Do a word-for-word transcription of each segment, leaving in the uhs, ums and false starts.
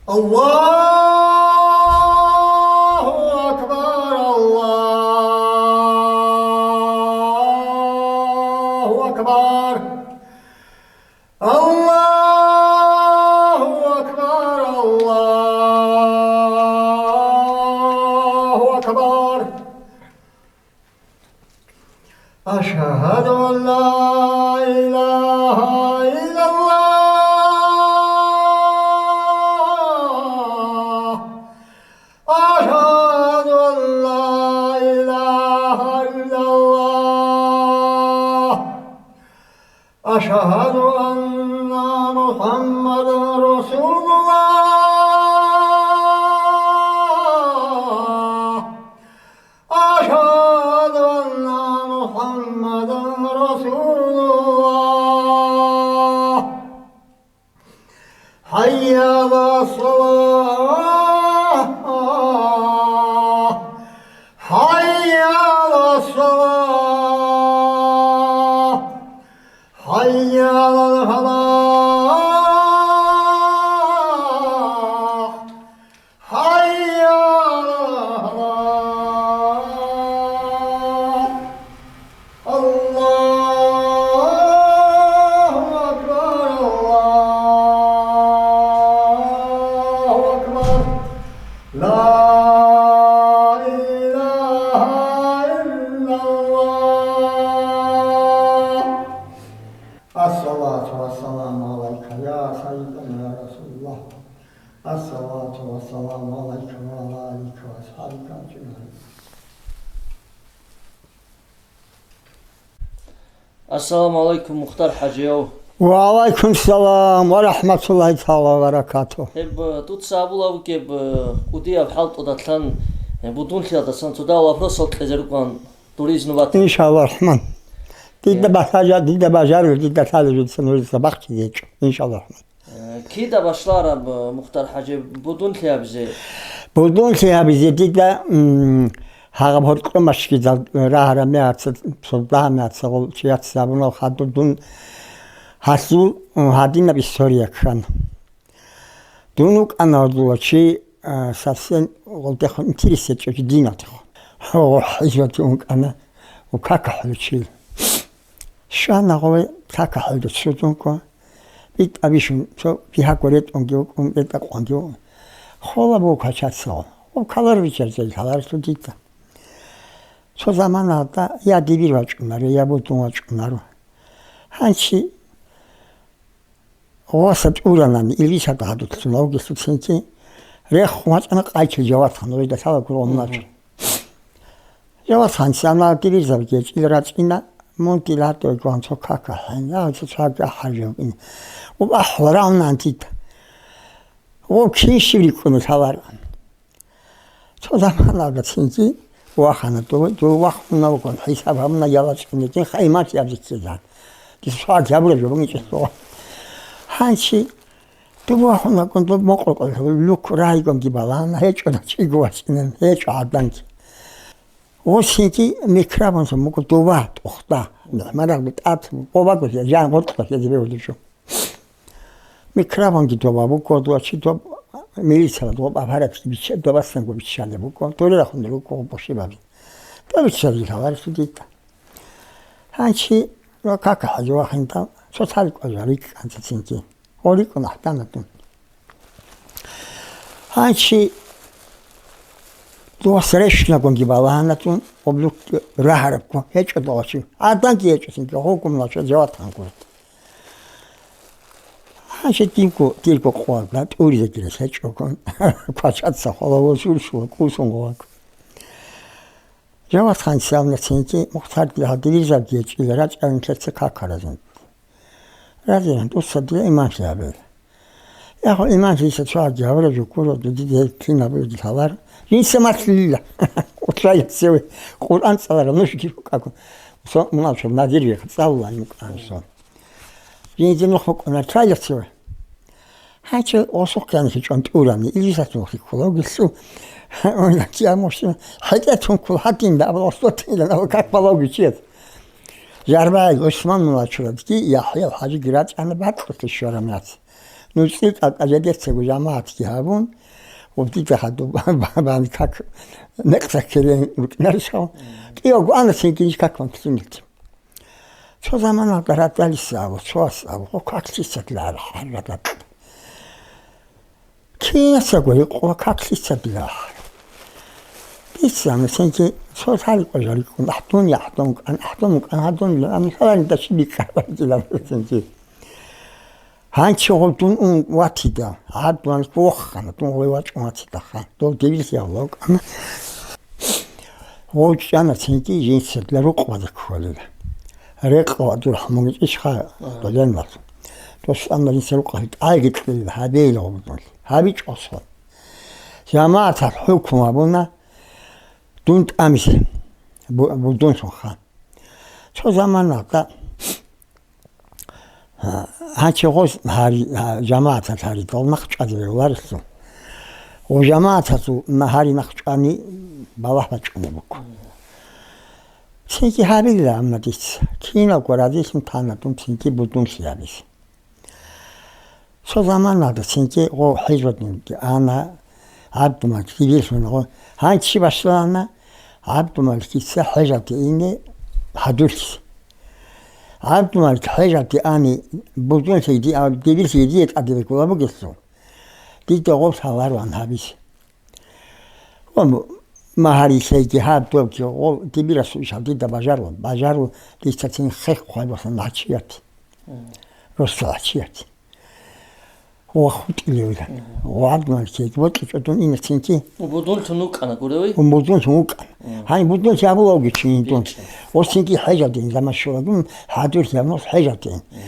الله أكبر، الله أكبر، الله أكبر، الله أكبر. أشهد أن لا إله إلا الله. أشهد أن لا إله إلا الله. أشهد أن محمدا رسول الله. أشهد أن محمدا رسول الله. حي على الصلاة. حي على الصلاة. حي على الفلاح. حي على الفلاح. الله أكبر، الله أكبر. لا إله إلا الله. الصلاة والسلام عليك يا سيدنا يا رسول الله. الصلاة والسلام عليك وعلى آلك وأصحابك أجمعين. Ассаламу алейкум, Мухтар ХӀажияв. Ва алайкум салам ва рахматуллахи таала ва баракатух. Гьеб, э, дуца абулеб бугеб, э, кӀудияб хӀалтӀудасан, э, будунлъиялдасан цо дагьаб вопросал кьезе рукӀун, туризну ватан. Иншалла рахман. Дида, э, бажа-, дида бажарил, дида лъалеб жица нужеца бахчизе гьечӀо. Иншалла рахман. Э, кида башлараб, э, Мухтар ХӀажи, будунлъи гьабизе? Будунлъи гьабизе дида, м, гьагъаб гьоркьо машгидал рагьараб мегьаца, цо дагьаб мегьаца гъол чияца абуна, хадур дун гьалъул, м, гьадинаб история ккана. Дун вукӀана гьадула чи, а, совсем гъолдехун интерес гьечӀо чи диналдехун. Гьо, хӀижбатив ункӀана, у кака хӀулучил. Щвана гъове кака хӀулда цудунго. БитӀа бищун, цо бигьаго ретӀунги вукӀун, ретӀа къванги вукӀун. Хола буго качацаго. Гъоб калар бичӀарзай лъаларелъул дида. Цо заманалда я дибир вачӀунаро, я будун вачӀунаро. Гьанчи гъоса тӀуранани, илбисалда гьадулъун вугелъул цинги, рехун вачӀана къайчил жаватхан, гъойда лъала гуро умначӀо. Мгм. Жаватхан, сана дибирзабги гьечӀил рачӀина, мун дила гьатӀой гван цо кака хӀен, я цо цаги ахӀаржав ин. Ва ахӀла равнан дида. Ва кин щив рикӀкӀуна лъаларан. Цо заманалда цинги вахана, дов, дов вахуна вукӀун, хӀисаб гьабуна яла чӀунитин, хаймат яб зиккизан. Дис суал гьабураб жо бугин чӀехо. Гьанчи дов вахунагун дов мокъукъа лъугьун, люк райгонги балагьана, гьечӀо дачиго вачӀинан, гьечӀо гӀаданги. Осинги микробонса муго дова тӀохда, мехмарагъ битӀат, къобаго жан гъоркьа хӀезабе гьудичӀо. Микробонги доба буго, дова чи доб-, милицияла доб аппаратги бичча-, добасанго биччалеб буго, дорирахун руго бошибаби. Доб биччалги лъаларесу дида. Гьанчи ва кака хӀажи вахинда, цоцали кӀважарикӀ анцацинги. ГъорикӀун ахӀдана дун. Гьанчи дос рещнагунги балагьана дун, облук рагьарабго гьечӀо дова чи. ГӀаданги гьечӀо цинги, гъогумлачо жаватан гурт. Гьанже динго, дирго къварда тӀуризегилан лъечӀого, квачаца хвалавозул шула кӀусун гъваг. Жават ханцавнацинги Мухтарги гьадиризабги гьечӀила рачӀарин лъеца какаразин. Разилан дуца дила имамлъи гьабе. Яхъу имамлъиса цоаги гьавра жуккура, дуди дей кинабуги лъалар. Жинса маслила. Утла яцеве. Къуръан цӀалара нужги рукӀаго. Со муналчо надир веха цӀалулан мукӀан со. Жинди нух букӀуна, тралецо. Гьанчо осухъ янлъичӀон тӀурани, илисалъухъе ккола, вугелъул. Ой, я муслим, хӀетӀе тункул гьатӀинда, абла осдотинда, абла как пологи чед. Жарбай, Усман мулачурадги, ЯхӀял хӀажиги рачӀана бакӀулъе щвараб яц. нуцӀи тӀатӀа жедецаго жамагӀатги гьабун, гъуб дида хадуб бан как некъса ккелен рукӀинарищал, кӀиявго ана цинги ниж как ван ккелинилти. Цо заманалда радалиса абу, цо ас абу, гъо как лъицадлъи гьарахӀ, гьарра дакь. Кинасаго гьикъула как лъицадлъи гьарахӀ. Дица ана цинги цо лъали къожа рикӀкӀун, ахӀдун, ахӀдун кӀан, ахӀдун кӀан, гьадун, амни лъаланида щиб бикӀараб бакӀилан цинги. Гьанчи гъов дун ун ватида, гьаб дуан вохана, дун гъой вачӀун ватидаха. Дов девилъи Аллагь вукӀана. Гъов чӀана цинги жинцадла рукъ базе кколила. Рекъа ва дур хӀамуни чӀишха доленлас. Дос амма жинца рукъа тӀайги кьелила, гьабейла гъов дунлъи. ГьабичӀосо. ЖамагӀаталъ хӀукму гьабуна, дун тӀамизе, бу-, будунлъунха. Цо заманалда Гьанчи гъос гьари-, гьа-, жамагӀаталъ гьаридал нахъ чӀвазе бегьуларелъул. Гъо жамагӀаталъул на-, гьари нахъ чӀвани балагь бачӀунеб буго. Цинги гьабила, амма дица киналго разилъун тана дун цинги будунлъи гьабизе. Цо заманалда цинги гъо хӀежодинги ана, ГӀабдумалик дибирлъун гъо. Гьанчи башлагьана ГӀабдумаликица хӀежалде ине хӀадурлъи. ГӀабдумалик хӀежалде ани, будунлъи ди-, а, дибирлъи дие тӀаде бекула бугелъул, дида гъоб лъалароан гьабизе. Ва м-, магьари лъейги гьаб добги гъол дибирасул иш гьаб дида бажарун, бажарун дица цин хех хъвай басан гьачият. Росла гьачият. Ва хутӀилевилан. Мгм. Ва гӀадман ккеги бокьичӀо дун инецинги. Будунлъун вукӀана, гуреви? Будунлъун вукӀана. Мгм. Гьаниб будунлъи гьабулавги чи дун. Бичи. Осинги хӀежалдин, заман щолагун, хӀадурлъи гьабун хӀежалдин. Мгм.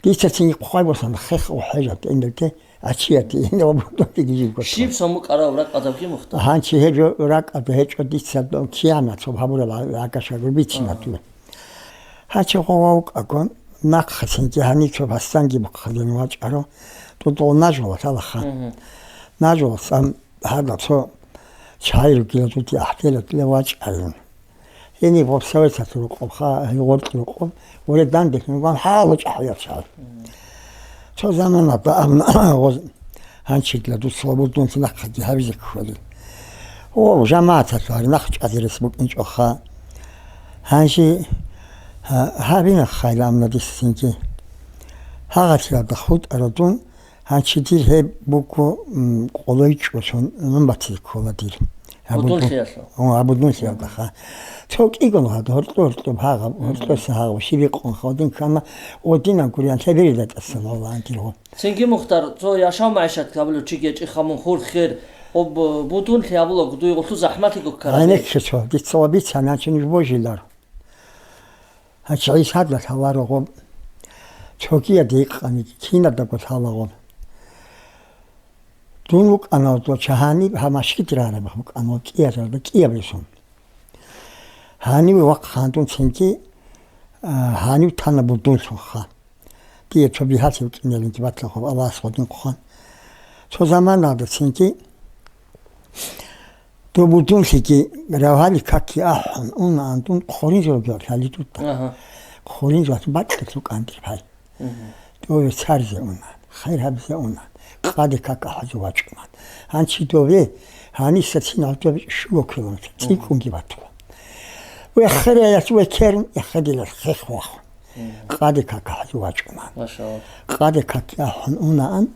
Дица цинги хъвай босан, хех о хӀежалдин, инелте, ачияти, ин ва будунлъи гижи гото. Щиб сон букӀарав ракӀадабги мухтар? Гьанчи гьечӀо, ракӀада гьечӀо дица дун кияна, цо гьабураб гьа-, гьагашагу бицина. Ага. Тула. Гьачи гъова вукӀаго, нахъа цинги гьанив цо бассанги бухъалин вачӀаро, тӀутӀул нажула лъалаха. Мгм. Нажула сан гьарда цо чай ругила дути ахӀделатӀила вачӀарин. Гьениб гъоб советалъул рукъубха, гьел гъоркье рукъуб, уре дандехун ван хӀалу чӀахӀиял чай. Мгм. Цо заманалда абна гъоз Гьанчидла дуца ва будунлъи нахъаги гьабизе кколел. О, жамагӀаталъул гьари нахъ чӀвазе рес букӀинчӀоха. Гьанже, гьа-, гьабина хайла амна диссинги. Гьагъалъиялда хутӀара дун, гьанчи дир гьеб буго, м, къолойчӀолъун нун батизе ккола дир. Гьаб будун-, Будунлъиялъул? О, гьаб будунлъиялдаха. Цо кӀигун гьада, гьоркьо-гьоркьоб гьагъаб, гьоркьоса гьагъаб, щиб бикъун хадин ккана, о динан гуриян лъеберида тӀаса лъола гьанкиргьу. Цинги, Мухтар, цо яшав-магӀишат гьабулев чиги гьечӀиха мун хур-хер, гъоб будунлъи гьабулаго дуе гъулъу захӀмалъиго ккараб. ГӀенекке цо, дица ва бица, гьанчи нуж божилар. Гьанчи ГӀисада лъаларо гъоб. Цогияда гьикъани, кинадаго лъала гъоб. Дун вукӀана гъоб чагьаниб, гьа машгид рараб вукӀана гъоб кӀиязарда кӀияб ресун. Гьанив вахъ гьандун цинги, а, гьанив тана будунлъунха. Дие цо бигьалъи букӀиниланги батлахъуб Аллагьас гъодин хъван. Цо заманалда цинги доб будунлъиги равгьали какги ахӀун унаан дун хъурин жо лъали дуда. Ага. Хъурин жо бакьалъу кӀандир бай. Мгм. Дове царзе унаан, хайр гьабизе унаан, къаде как ахӀазе вачӀунаан. Гьанчи дове, гьаниса цин гьавдаб щуго километр, цӀикӀкӀунги батула. Веххераяс векерун, яхъедилал хех вахун. Къаде как ахӀазе вачӀунаан. Машалла. Къаде как ахӀун унаан,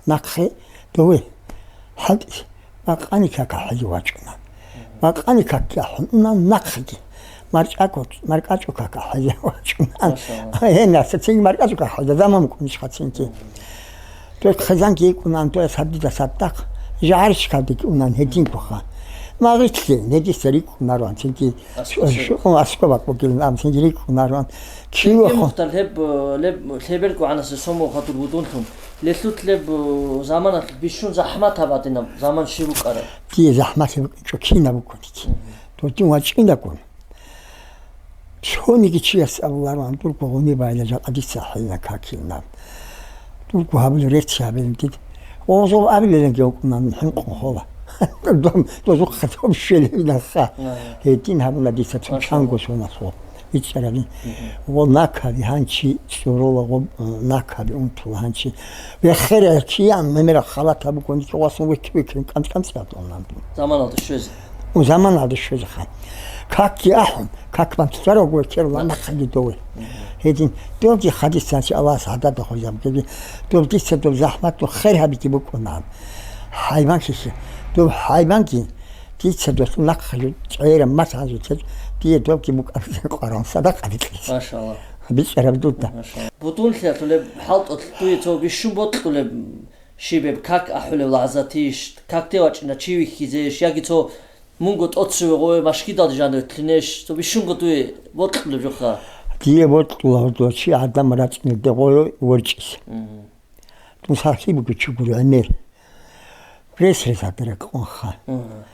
нахъе дове хӀалтӀи, бакъани как ахӀазе вачӀунаан. Бакъани как ахӀун унаан нахъеги. МаркӀачӀу, маркӀачӀу как ахӀазе вачӀунаан. Машалла. Гьенаса цинги маркӀачӀу как ахӀазе, заман букӀунищха цинги. Той хъизанги йикӀунаан, той сабдида саддахъ, жагьарчикалдеги унаан гьединго ха. Магъитлъи, гьедиса рикӀкӀунароан цинги. АскӀоб. Шу-, шу-, аскӀоб бакӀ бугилан, ам цинги рикӀкӀунароан. Цинги кио хо- Мухтар, леб, леб, лъеберго гӀанасеб сомал хадур будунлъун. Лелъут леб, заманалъ бищун захӀмат гьабадинаб заман щиб букӀараб? Дие захӀмат гьеб чӀукина букӀуники. Мгм. Додин вачӀинагун. Цониги чияс абулароан, дурго гъуни байла жакъа дица хӀейна какилнаб. Дурго гьабули рецц гьабилин дид. Озов абилеланги вукӀунан хӀинкъун хола. Дом, дозухъа дом щвелевинаха. Ага. Гьедин гьабуна дица цо. Машалла. Чанго соналъо. БичӀчӀараби. Гъо накаби гьанчи цӀурула, гъо, э, накаби унтула гьанчи. Вехерай киян мемера халат гьабугони, чӀугъасан векки-векки кӀанцӀ-кӀанцӀ гьабуна. Заманалда щвезе. У заманалда щвезеха. Какги ахӀун, как бан цӀарого векерла нахъаги дове. Гьедин, доги хадисанчи Аллагьас гьадада хвезаб, доги, доб дица доб захӀмат, доб хер гьабиги букӀуна. ХӀайбан хихи, доб хӀайбанги, Дица досул нахъа жо чӀейран мас гьанже теч, дие добги букӀан къваран садакъа бикьис. Машалла. БичӀчӀараб дуда. Машалла. БутӀунлъиялъулеб хӀалтӀулъ дуе цо бищун бокьулеб щибеб, как ахӀулеб лагъзатищ, какде вачӀина чи вихьизейищ, яги цо мунго тӀоцеве гъове машгидалде жаниве лъинейищ, цо бищунго дуе бокьулеб жоха? Дие бокьула гьудул чи гӀадамал рачӀунелде гъой ворчӀис. Мгм. Дун сахлъи буго чугур гӀемер. Рес-рес гьадара кьунха. Мгм.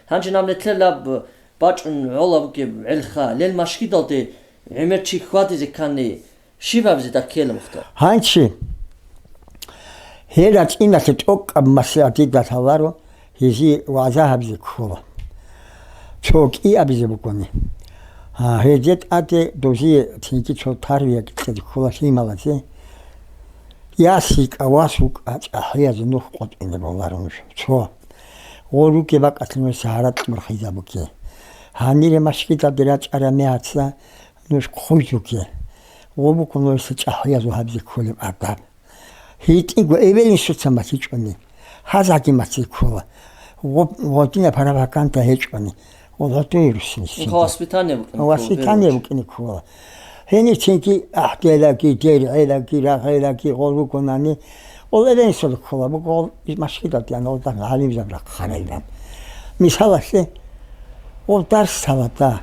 Гьанже нам нилъер лаб бачӀун гӀола бугеб гӀелха, лел машгидалде гӀемер чи хьвадизе ккани, щиб гьабизе даккела, Мухтар? Гьанчи, гьел рачӀиналъе тӀокӀаб маслигӀат дида лъаларо, гьезие вагӀза гьабизе ккола. Цо кӀиабизе бугони. А, гьезде тӀаде дозие цинги цо тарбия кьезе ккола лъималазе. Яс йикӀа, вас вукӀа, чӀахӀиязе нух къотӀине бовларо нуж. Цо. Гъо ругеб бакӀалъе нужеца гьаракь борхизабуге. Гьанире машгидалде рачӀараб мегьаца нуж хъуйзуге. Гъо буго нужеца чӀахӀиязул гьабизе кколеб адаб. ГьитӀинго эвел-инсуца малъичӀони, гьазаги малъи ккола. Гъо-, гъодинаб гьараб гьаканта гьечӀони, гъо гьодуе руссинисин. Воспитание букӀине ккола, воспитание первую очередь. БукӀине ккола. Гьенир цинги ахӀделаги, дергӀелаги, рагъелаги гъол ругонани, гъол эвел-инсул ккола, буго гъол машгидалде ана, гъолда гӀалимзаб рахъарайилан. Мисалалъе, Гъов дарс лъалада,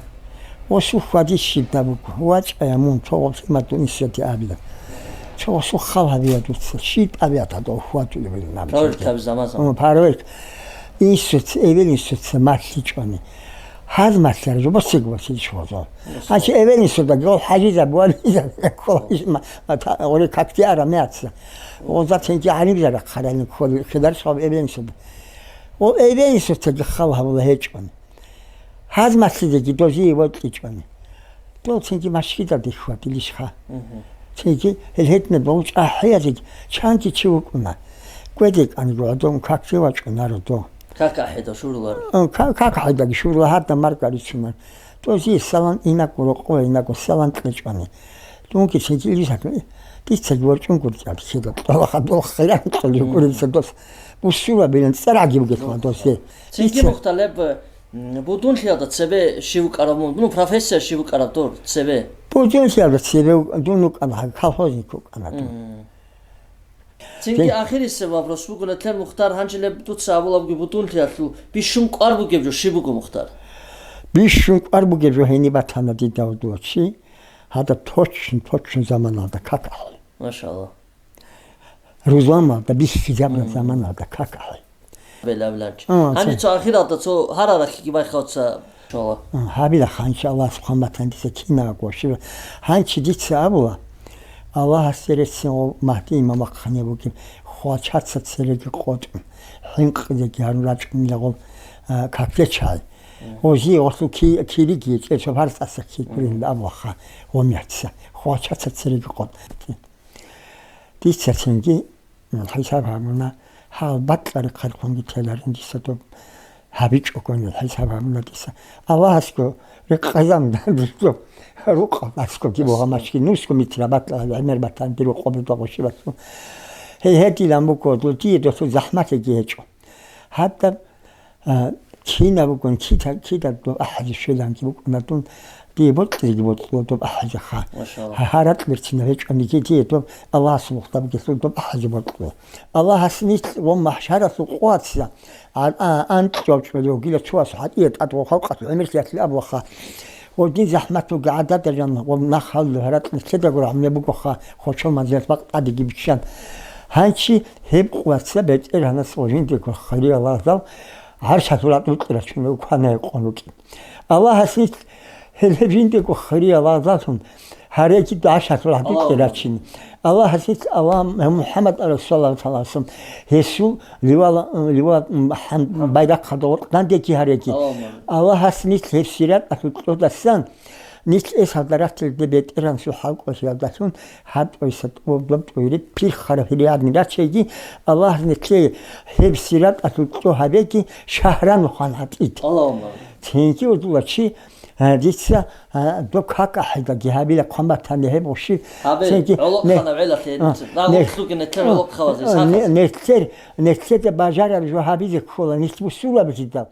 гъосул хьвадис щиб буго, вачӀая мун, цо гъосул мадун инсуяде абила. Цо гъосул хал гьабия дуца, щиб тӀабигӀат гьадав хьвадулев гьел наб. Проверка гьабизе заман-заман. Гьун, проверка. Инсуца, эвел инсуца малъичӀони. Гьаз малъара, жо босиго босилищ гъозо. Гьанчи эвел инсуда, гъов хӀажизаб, вализаб, гъов иш ма-, ма-, та-, гъоре какде ара меца. Гъоза цинги гӀалимзаби хъаралин кколи, хидар саб эвел инсуда. Гъов эвел инсуцаги хал гьабула гьечӀони. Гьаз малъизеги дозие вокьичӀони. Дол цинги машгидалде хьвадилищха. Мгм. Цинги гьел гьединаб дол чӀахӀиязеги чанги чи вукӀуна. Кведе кӀанго гӀодон какде вачӀунаро дол. Как ахӀеда шуруларо? Ка-, как ахӀедаги шурула гьадаб маркӀа рицунар. Дозие салан инакӀо рокъове инакӀо салан кьечӀони. Дунги цинги илис гьатун, дицаги ворчӀун гурчӀаби ккеда кьола хадуб хиран кьоли гурица дос. Бусурабилан цӀарагӀги бугелъула досе. Цинги Дица мухталеб, м, будунлъиялда цебе щив вукӀарав мун? Ну, профессия щив вукӀарав дур цебе? Будунлъиялда цебе дун вукӀана, колхозник вукӀана дун. Мгм. Цинги Цин- ахирисеб вопрос буго, Нетлъер Мухтар, гьанжелеб дуца абулабги будунлъиялъул бищун кӀвар бугеб жо щиб буго, Мухтар? Бищун кӀвар бугеб жо гьениб батана дида гьудулав чи, гьадаб точно, точно заманалда как ахӀи. Машалла. Рузамалда бихьизабураб Мгм. заманалда как ахӀи. Белавланч. А, Гьаниб цо- цо ахиралда цо гьарарахъиги байхъавца, иншалла. А, гьабилаха, иншалла, субхӀан батан дица кинаго щиб. Гьанчи дица абула, Аллагьасде реццин гъов Магьди имам вахъине вугеб, хвалчаца цереги къотӀун, хӀинкъизеги гьарун рачӀунила гъов, а, каклечай. Мгм. Гъозие гъолъул ки-, кириги, кӀел чоб гьарцӀаса ккей гурин Мгм. абулаха, гъомерца. Хвалчаца цереги къотӀун. Дица цинги, м, хӀисаб гьабуна, гьал бакьа рехъалхъунги теларин дица доб гьабичӀого, м, хӀисаб гьабуна дица. Аллагьасго рекъезабун доб рукъалдасгоги Аслу. Богьамашги нусго митра бакьа гӀемер батан дир рукъобе дагъуши басу. Гьей гьедилан буго, дие досул захӀмалъиги гьечӀо. Гьадаб А, кинаб бугон, кида-, кида доб ахӀазе щвеланги букӀуна дун, дие бокьиги бокьула доб ахӀазеха. Машалла. Гьа-, гьаракь берцинаб гьечӀониги дие доб Аллагьасул мухтаб гелъул доб ахӀазе бокьула. Аллагьас нилъ ва махӀшаралъул къоаца, а, а, анкьав чӀвалев гила цо ас гьатӀие тӀад ва халкъалъ гӀемерлъиялъе абулаха. Гъодин захӀмат буго гӀадада жан ва нах гьаллу гьаракь нилъедаго рагӀмулеб бугоха, хочол манзилат бакъ тӀадеги биччан. Гьанчи гьеб къваца БетӀергьанас ва жиндего хириял лагъзал гӀаршалъул ракь бикьи рачунев кванай къон вукӀин. Аллагьас нилъ гьел гьеб жиндего хириял лагъзаллъун гьареги гӀаршалъул ракь бикьи Аллагьумма. Рачини. Аллагьас нилъ Аллагь МухӀаммад расулаллагь саллаллагьу гӀалайгьи ва саллам гьесул ливала, лива, м, хӀан-, байрахъалда гъоркь дандеги гьареги. Аллагьумма. Аллагьас нилъ гьеб сираталъул кьодасан Нилъ эс гьалда рацилде бетӀеран сухӀал кӀолъиялдалъун гьаб тӀойса тӀубаб тӀуйри пирхараб гьириябни рачайги, Аллагьас нилъее гьеб сираталъул кьо гьабеги шагьранухъан гьатӀид. Аллагьумма. Цинги удула чи, а, дица, а, доб как ахӀидаги гьабила хъван батани гьеб гъущи. Гьабе, цинги гӀолохъана не-, велалъе а, дица. Дагь не-, гъуслуги нилъер а, гӀолохъавазе а, не-, сахазе. Нилъер, нилъеда бажараб жо гьабизе ккола, нилъ бусурбабилъидал.